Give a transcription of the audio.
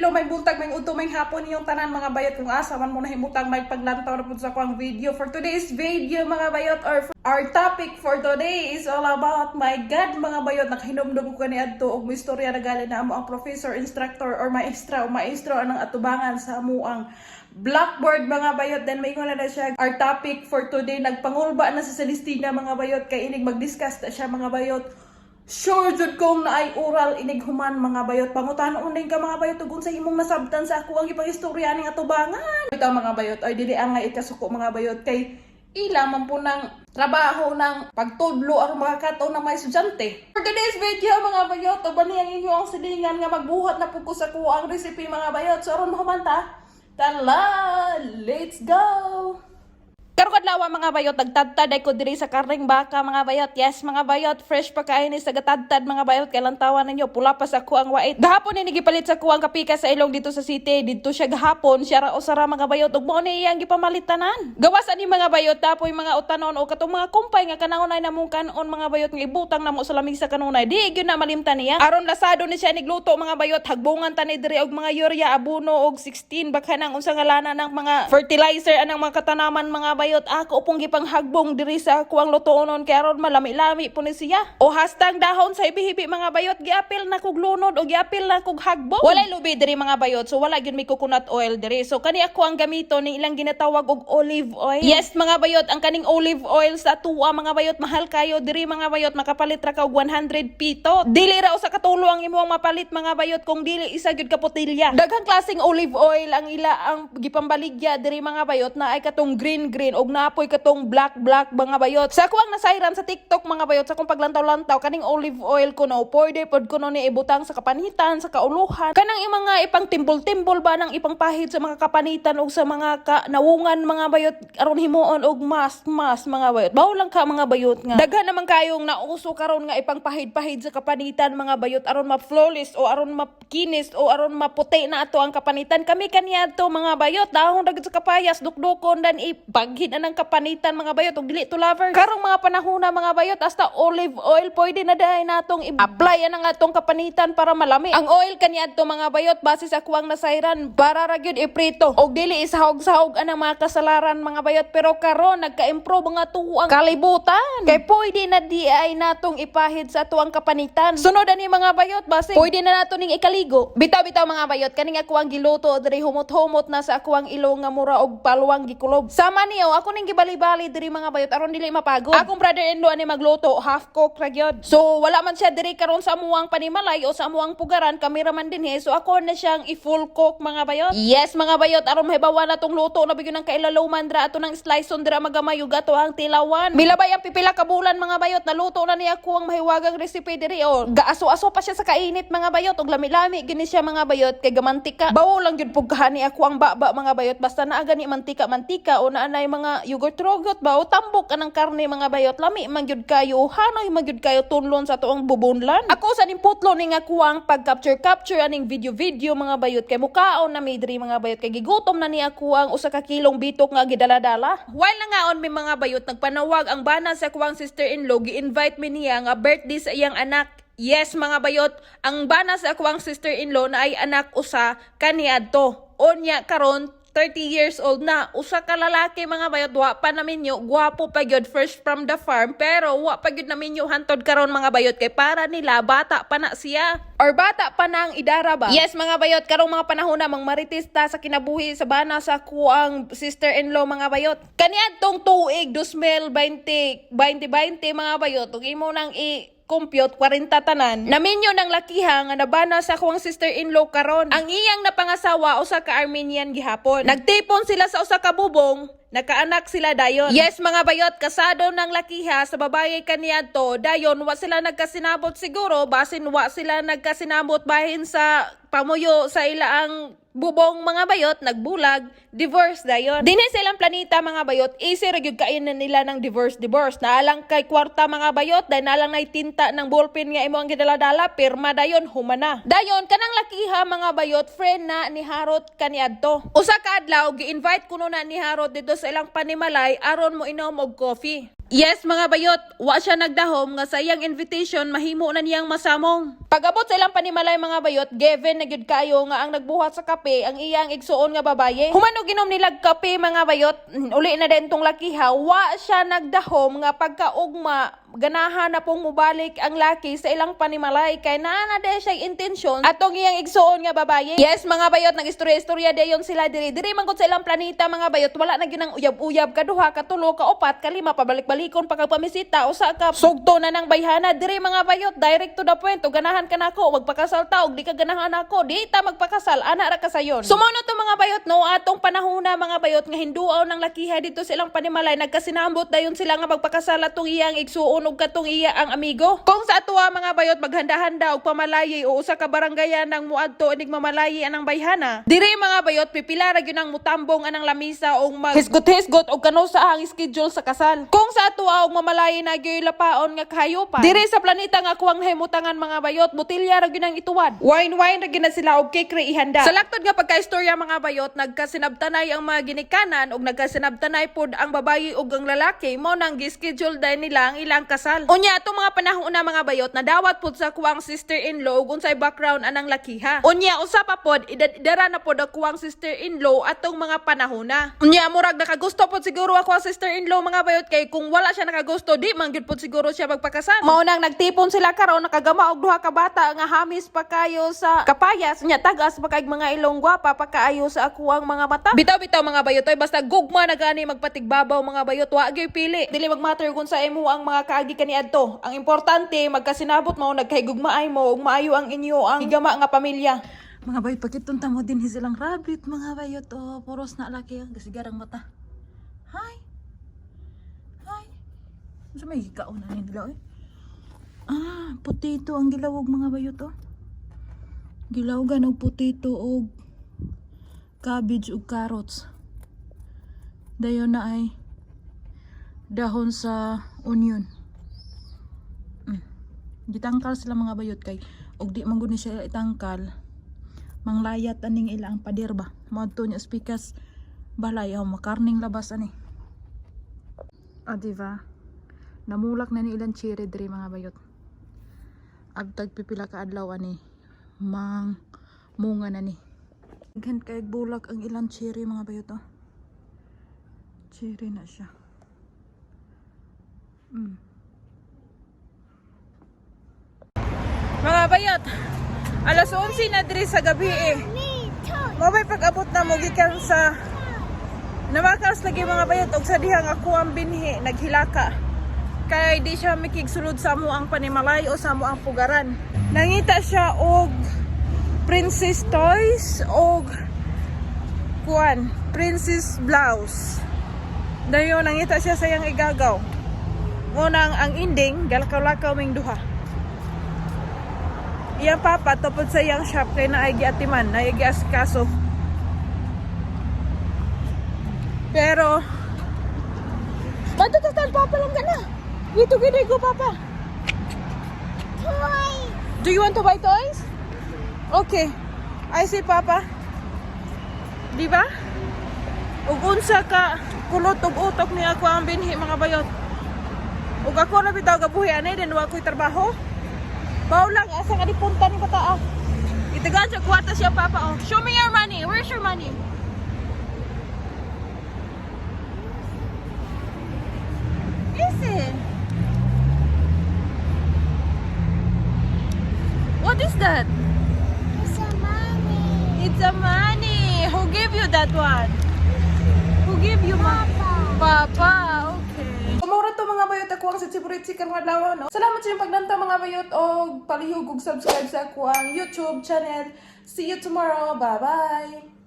Hello, maayong buntag, maayong udto, maayong hapon inyong tanan, mga bayot, kung asa man mo nahimutang may paglantaw na pud sa akoang video. For today's video, mga bayot, or our topic for today is all about, my God, mga bayot, nakahinumdum ko kaniadto og istorya na gali na amo ang professor, instructor or maestra o maestro anang atubangan sa amuang blackboard, mga bayot. Then may na siya, our topic for today, nagpangulba na si Celestina, mga bayot, kay inig mag-discuss na siya, mga bayot. Sure jud kong naay oral inig human, mga bayot. Pangutana uning ka, mga bayot, ug unsa imong nasabtan sa ako ang ipang-istorya ning atubangan. Ito, mga bayot, ay dili ang nga ikasuko, mga bayot, kay ila man po ng trabaho ng pagtudlo aron makakataw ng mga estudyante. For today's video, mga bayot, uban ang inyo ang silingan nga magbuhat na pud ko sa kuang recipe, mga bayot. So aron mahuman ta, tala, let's go! Karong adlaw, mga bayot, nagtadtad ay ko diri sa karneng baka, mga bayot. Yes, mga bayot, fresh pa kaayo ni sa gatadtad, mga bayot, kay lantawan ninyo, pula pa sa kuang wait. Gahapon ni gipalit sa kuang kapika sa ilong dito sa city, dito siya gahapon, siya ra usara, mga bayot, ug mao ni iyang gipamalitanan. Gawas ani, mga bayot, tapoy mga utanon o katong mga kumpay nga kanunay namong kanon, mga bayot, nga ibutang namo sa lamisa kanunay, di gyud na malimtan niya. Aron lasado ni siya nigluto, mga bayot, hagbungan ta ni diri og mga urea, abono og 16 baka nang unsa nga lana ng mga fertilizer anang mga katanaman, mga bayot. Ako pong gipanghagbong diri sa kuang lutuonon kay aron malami-lami po ni siya. O hastang dahon sa hibi-hibi, mga bayot, giapil na kog lunod o giapil na kog hagbong. Walay lubi diri, mga bayot, so wala gyud may coconut oil diri. So kani ako ang gamito ni ilang ginatawag og olive oil. Yes, mga bayot, ang kaning olive oil sa tuwa, mga bayot, mahal kayo diri, mga bayot, makapalit ra ka og 100 pito. Dili ra usa ka tulo ang imong mapalit, mga bayot, kung dili isa gyud ka botelya. Daghang klaseng olive oil ang ila ang gipambaligya diri, mga bayot, na ay katong green green og napoy katong black black, mga bayot. Sa ako ang nasayran sa TikTok, mga bayot, sa akong paglantaw-lantaw, kaning olive oil ko no, pwede pod kuno ni ibutang sa kapanitan, sa kauluhan. Kanang yung mga ipang timbol-timbol ba nang ipangpahid sa mga kapanitan og sa mga ka nawungan, mga bayot, aron himuon og mask mask, mga bayot. Bawo lang ka, mga bayot, nga. Daghan naman kayong nauso karon nga ipangpahid-pahid sa kapanitan, mga bayot, aron ma-flawless o aron makinis o aron maputi na ato ang kapanitan. Kami kaniadto, mga bayot, dahon ra gud sa kapayas, dukdukon dan ibaghid na ng kapanitan, mga bayot, ug dili to lover. Karong mga panahon na, mga bayot, hasta olive oil pwede na dahil natong i-apply ang atong kapanitan para malami. Ang oil kaniadto, mga bayot, base sa kuwang nasayran, para ra gyud iprito og dili isahog-sahog anang mga kasalaran, mga bayot, pero karon nagka-improve nga tuang kalibutan. Kay pwede na di ay natong ipahid sa atuang kapanitan. Sunod ani, mga bayot, base pwede na nato ning ikaligo. Bitaw-bitaw, mga bayot, kaning ako ang giluto diri, humot-humot na sa akuang ilong nga mura og paluwang gikulob. Sama niyo ako ning gibali-bali diri, mga bayot, aron dili mapagod. Akong brother-in-law ani magluto, half cook ra gyud. So wala man siya diri karon sa amuang panimalay o sa amuang pugaran, kami ra man dinhi. So ako na siyang i-full cook, mga bayot. Yes, mga bayot, aron mahibawa na tong luto na bigyan ng kailaloman dra ato ng slice on dira magamay ug ato ang tilawan. Milabay ang pipila ka bulan, mga bayot, naluto na niya ako ang mahiwagang recipe diri o. Gaaso-aso pa siya sa kainit, mga bayot, ug lami-lami gini siya, mga bayot, kay gamantika. Bawo lang gyud pug kahani ako ang baba, mga bayot, basta naa gani mantika mantika o naa nay mga yogurt yogurt ba o tambok anang karne, mga bayot, lami man gyud kayo, hanoy man gyud kayo tunlon sa tuang bubunlan. Ako sa ning putlo ning ako ang pag capture capture aning video video, mga bayot, kay mukaon na mi diri, mga bayot, kay gigutom na ni ako ang 1 ka kilong bitok nga gidala-dala. While nangaon mi, mga bayot, nagpanawag ang bana sa kuwang sister-in-law, gi-invite mi niya nga birthday sa iyang anak. Yes, mga bayot, ang bana sa akuang sister-in-law na ay anak usa kaniadto. Onya karon 30 years old na, usa ka lalaki, mga bayot, wa pa naminyo, gwapo pa gyud, fresh from the farm, pero wa pa gyud naminyo hantod karon, mga bayot, kay para nila bata pa na siya or bata pa na ang idara ba. Yes, mga bayot, karong mga panahon na mang marites ta sa kinabuhi sa bana sa kuang sister-in-law, mga bayot. Kaniadtong tuig 2020 2020, mga bayot, ug imo nang i compute 40 tanan. Naminyo ng lakiha nga nabana sa akuang sister-in-law karon. Ang iyang napangasawa usa ka Armenian gihapon. Nagtipon sila sa usa ka bubong, nakaanak sila dayon. Yes, mga bayot, kasado ng lakiha sa babae kaniadto, dayon wa sila nagkasinabot siguro, basin wa sila nagkasinabot bahin sa pamuyo sa ilaang bubong, mga bayot, nagbulag, divorce dayon. Dinhi sa ilang planeta, mga bayot, easy ra gyud kain na nila ng divorce divorce. Naalang kay kwarta, mga bayot, dahil naalang nay tinta ng ballpen nga imo ang gidala-dala, pirma dayon, humana. Dayon kanang lakiha, mga bayot, friend na ni Harot kaniadto. Usa ka adlaw gi-invite kuno na ni Harot dito sa ilang panimalay aron mo inom og coffee. Yes, mga bayot, wa siya nagdahom nga sa iyang invitation mahimo na niyang masamong. Pag-abot sa ilang panimalay, mga bayot, given na gyud kayo nga ang nagbuhat sa kape ang iyang igsuon nga babaye. Human og ginom nilag kape, mga bayot, uli na din tong lakiha, wa siya nagdahom nga pagkaugma ganahan na pong mubalik ang laki sa ilang panimalay kay naa na din siya intensyon atong iyang igsuon nga babaye. Yes, mga bayot, nag-istorya-istorya dayon sila diri. Diri man gud sa ilang planeta, mga bayot, wala na gyud ang uyab-uyab, kaduha, katulo, kaupat, kalima, pabalik-balikon pa kag pamisita usa ka sugto na ng bayhana. Diri, mga bayot, direct to the point. O ganahan ka nako, magpakasal ta, og di ka ganahan ako, di ta magpakasal, ana ra kasayon. So mao na to, mga bayot, no, atong panahona, mga bayot, nga hinduaw ng lakiha dito sa ilang panimalay, nagkasinambot dayon sila nga magpakasal atong iyang igsuon ug katong iya ang amigo. Kung sa atoa, mga bayot, maghanda-handa og pamalayi o usa ka baranggayan nang muadto inig mamalayi anang bayhana. Diri, mga bayot, pipila ra gyud ang mutambong anang lamisa og mag hisgot-hisgot og kano sa ang schedule sa kasal. Kung sa atoa og mamalayi na gyud lapaon nga kahayupan. Diri sa planeta nga akuang nahimutangan, mga bayot, botilya ra gyud ang ituwad. Wine-wine ra gyud na sila og cake ra ihanda. Sa laktod nga pagkaistorya, mga bayot, nagkasinabtanay ang mga ginikanan og nagkasinabtanay pod ang babayi ug ang lalaki, mo nang gi-schedule dahil nila ang ilang kasal. Unya atong mga panahon una, mga bayot, nadawat pod sa kuwang sister-in-law ug unsay background anang lakiha. Unya usa pa pod, edad-edara na pod ang kuwang sister-in-law atong mga panahon na. Unya murag nakagusto pod siguro ako ang sister-in-law, mga bayot, kay kung wala siya nakagusto, di man gyud pod siguro siya magpakasal. Mao nang nagtipon sila karon, nakagama og duha ka bata nga hamis pa kayo sa kapayas, unya tagas pa kay mga ilong, gwapa pa kaayo sa akuang mga mata. Bitaw bitaw, mga bayot, oy, basta gugma na gani magpatigbabaw, mga bayot, wa gyud pili. Dili magmatter kung sa imo ang mga kaagi kaniadto. Ang importante magkasinabot mo, nagkahigugmaay mo ug maayo ang inyo ang higama nga pamilya. Mga bayot, pakitunta mo din silang rabbit, mga bayot. Oh, puros na laki ang kasigarang mata. Hi. Hi. Unsa may gikaon na nila eh? Ah, potato ang gilawog, mga bayot, oh. Gilawgan og potato og cabbage ug carrots. Dayon na ay dahon sa onion. Gitangkal sila, mga bayot, kay og di man gud ni siya itangkal, manglayat aning ila ang pader ba. Moadto niya speakers balay aw makarning labas ani. Ah, di ba? Namulak na ni ilang cherry diri, mga bayot. Abtag pipila ka adlaw ani mang munga na ni. Daghan kay bulak ang ilang cherry, mga bayot, oh. Cherry na siya. Mga bayot, alas 11 na diri sa gabi eh. Mao bay pag-abot na mo gikan sa Namakas lagi, mga bayot, og sa dihang ako ang binhi naghilaka. Kay di siya mikigsulod sa amo ang panimalay o sa amo ang pugaran. Nangita siya og princess toys og kuan, princess blouse. Dayon nangita siya sa iyang igagaw. Ngunang ang ending, galakaw-lakaw ming duha. Iyang papa tupod sa iyang shop kay naay giatiman, naay giasikaso. Pero Bato ta papa lang ka na. Dito gid ko, papa. Toy. Do you want to buy toys? Okay. I see papa. Di ba? Ug unsa ka kulot ug utok ni ako ang binhi, mga bayot. Ug ako na bitaw gabuhi ani din wa ko'y trabaho. Baw lang asa ka dipunta ni bataa. Itagaan siya kwarta siya papa, oh. Show me your money. Where's your money? Is it? What is that? It's a mommy. It's a money. Who gave you that one? Who gave you money? Papa. Papa, okay. Kumura to, mga bayot, ako ang si karong adlaw, no? Salamat sa inyong paglantaw, mga bayot, og palihog og subscribe sa ako ang YouTube channel. See you tomorrow. Bye-bye.